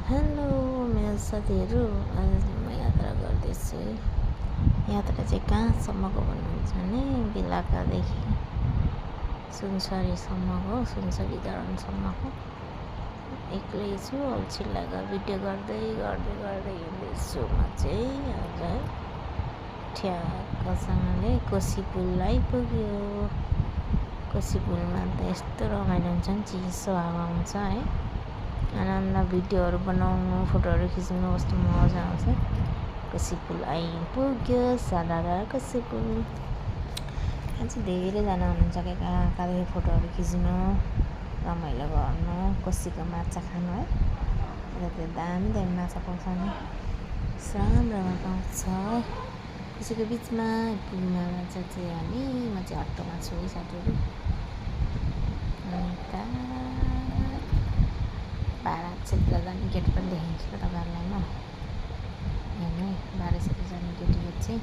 Hello मेरो साथीहरू, आज म यात्रा गर्दैछु। यात्रा चाहिँ कहाँसम्मको भन्नुहुन्छ भने बेलाकादेखि सुनसरीसम्मको, सुनसरी दरनसम्मको। एक्लै छु, अल्छी लाग्यो भिडियो गर्दै गर्दै गर्दै हिँड्दैछु म चाहिँ। आज ठ्याक्कसँगले कोशी पुल आइपुग्यो। कोशी पुलमा त यस्तो रमाइलो हुन्छ नि, चिसो हावा हुन्छ है। आनन्द भिडियोहरू बनाउनु, फोटोहरू खिच्नु कस्तो मजा आउँछ। कोशी पुल आइपुग्यो, सारा कोशी पुल। यहाँ चाहिँ धेरैजना हुनुहुन्छ के कहाँदेखि फोटोहरू खिच्नु, रमाइलो गर्नु, कोशीको माछा खानु है। यता त्यो दामी दामी माछा पाउँछ नि, राम्रोमा पाउँछ। कोशीको बिचमा आइपुग्नु चाहिँ म चाहिँ अटोमा छु है साथीहरू। भारत क्षेत्र जाने गेट पनि देखाइदिन्छु तपाईँहरूलाई म। हेर्नु है, भारत क्षेत्र जाने गेट चाहिँ